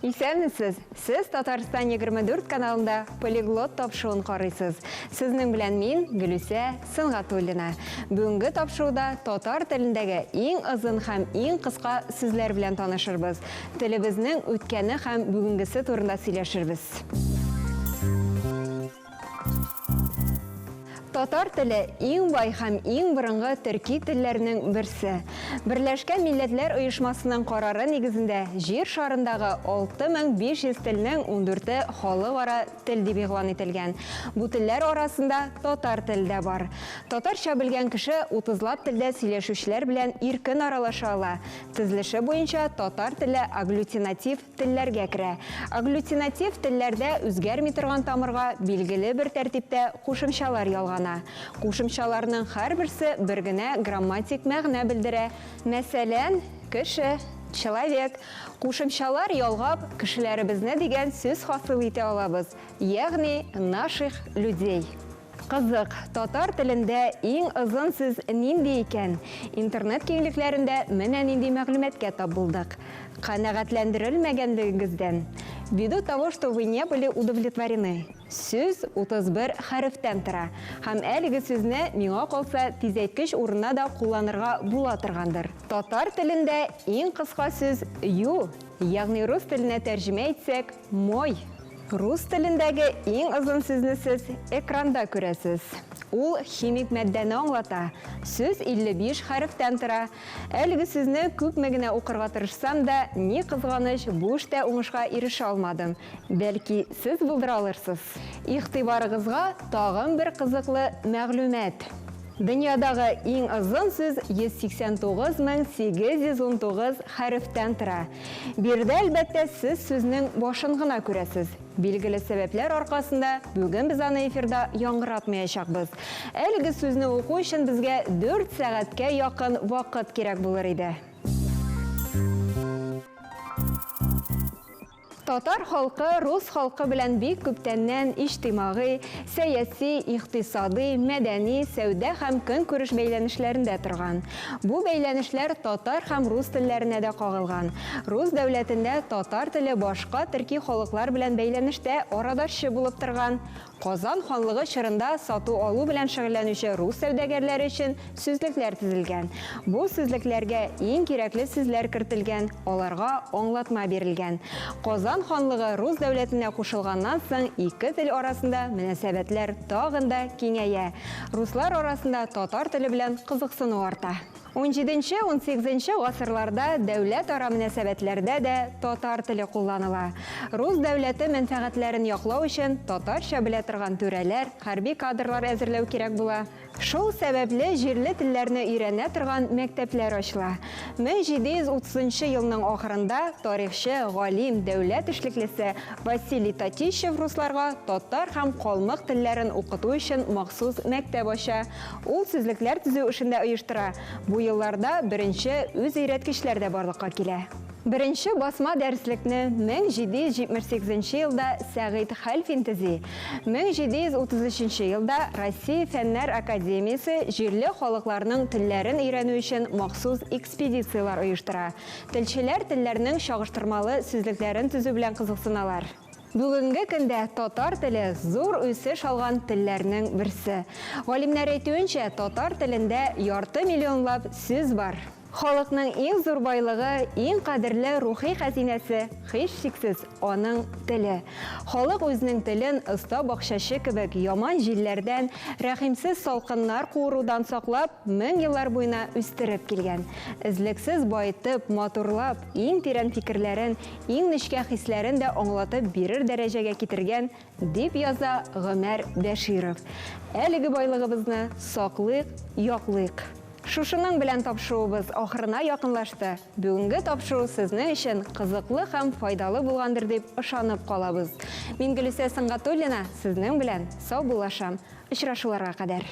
Исәнмесез! Сез Татарстан 24 каналында Полиглот тапшыруын карыйсыз. Сезнең белән мин, Гөлүсә Сөнгатуллина. Бүгенге тапшыруда татар телендәге иң озын һәм иң кыска сүзләр белән танышырбыз. Телебезнең үткәне һәм бүгенгесе турында сөйләшербез. Татар теле иң бай һәм иң борынгы төрки телләрнең берсе. Берләшкән Милләтләр Оешмасының карары нигезендә Җир шарындагы 6500 телнең ундүрте халыкара тел дип игълан ителгән. Бу телләр арасында татар теле дә бар. Татарча белгән кеше утызлап телдә сөйләшүчеләр белән иркен аралаша ала. Төзелеше буенча татар теле агглютинатив телләргә керә. Агглютинатив телләрдә үзгәрми торган тамырга билгеле бер тәртиптә кушымчалар ялгана. Кушымчаларның һәрберсе бер генә грамматик мәгънә белдерә. Мәсәлән, кеше, человек. Кушымчалар ялгап, кешеләребезне дигән сүз хасил итә алабыз, ягъни наших людей. Кызык, татар телендә иң озын сүз нинди икән? Интернет киңлекләрендә менә нинди мәгълүматка тап булдык. Канәгатьләндерелмәгәнлегегездән, Ввиду того, что вы не были удовлетворены. Сүз 31 хәрефтән тора. Һәм әлеге сүзне, миңа калса, тизәйткеч урынына да кулланырга була торгандыр. Татар телендә иң кыска сүз ю, ягъни рус теленә тәрҗемә итсәк, мой. Рус телендәге иң озын сүзне сез экранда күрәсез. Ул химик матдәне аңлата. Сүз 55 хәрефтән тора. Әлеге сүзне күпме генә укырга тырышсам да, ни кызганыч, бу эштә уңышка ирешә алмадым. Бәлки, сез булдыра алырсыз? Игътибарыгызга тагын бер кызыклы мәгълүмат. Дөньядагы иң озын сүз 189 819 хәрефтән тора. Биредә, әлбәттә, сез сүзнең башын гына күрәсез. Билгеле сәбәпләр аркасында бүген без аны эфирда яңгыратмаячакбыз. Әлеге сүзне уку өчен безгә дүрт сәгатькә якын вакыт кирәк булыр иде. Татар халкы рус халкы белән бик күптәннән иҗтимагый, сәяси, икътисадый, мәдәни, сәүдә һәм көнкүреш бәйләнешләрендә торган. Бу бәйләнешләр татар һәм рус телләренә дә кагылган. Рус дәүләтендә татар теле башка төрки халыклар белән бәйләнештә арадашчы булып торган. Казан ханлыгы чорында сату-алу белән шөгыльләнүче рус сәүдәгәрләре өчен сүзлекләр төзелгән. Бу сүзлекләргә иң кирәкле сүзләр кертелгән, аларга аңлатма бирелгән. Казан ханлыгы рус дәүләтенә кушылганнан соң ике тел арасында мөнәсәбәтләр тагын да киңәя. Руслар арасында татар теле белән кызыксыну арта. Унҗиденче-унсигезенче гасырларда дәүләтара мөнәсәбәтләрдә дә татар теле кулланыла. Рус дәүләте мәнфәгатьләрен яклау өчен татарча белә торган түрәләр, хәрби кадрлар әзерләү кирәк була. Шул сәбәпле җирле телләрне өйрәнә торган мәктәпләр ачыла. 1730 нчы елның ахырында тарихчы, галим, дәүләт эшлеклесе Василий Татищев русларга татар һәм калмык телләрен укыту өчен махсус мәктәп ача. Ул сүзлекләр төзү эшен дә оештыра. Бу елларда беренче үзөйрәткечләр дә барлыкка килә. Беренче басма дәреслекне 1778 нче елда Сәгыйть Хәлфин төзи. 1733 нче елда Россия Фәннәр академиясе җирле халыкларның телләрен өйрәнү өчен махсус экспедицияләр оештыра. Телчеләр телләрнең чагыштырмалы сүзлекләрен төзү белән кызыксыналар. Бүгенге көндә татар теле зур үсеш алган телләрнең берсе. Галимнәр әйтүенчә, татар телендә ярты миллионлап сүз бар. Халыкның иң зур байлыгы, иң кадерле рухи хәзинәсе, һичшиксез, аның теле. Халык үзенең телен оста бакчачы кебек яман җилләрдән, рәхимсез салкыннар куырудан саклап, мең еллар буена үстереп килгән. Өзлексез баетып, матурлап, иң тирән фикерләрен, иң нечкә хисләрен дә аңлатып бирер дәрәҗәгә китергән, дип яза Гомәр Бәширов. Әлеге байлыгыбызны саклыйк, яклыйк. Шушының белән тапшыруыбыз ахырына якынлашты. Бүгенге тапшыру сезнең өчен кызыклы һәм файдалы булгандыр дип ышанып калабыз. Мин Гөлүсә Сөнгатуллина сезнең белән саубуллашам. Очрашуларга кадәр.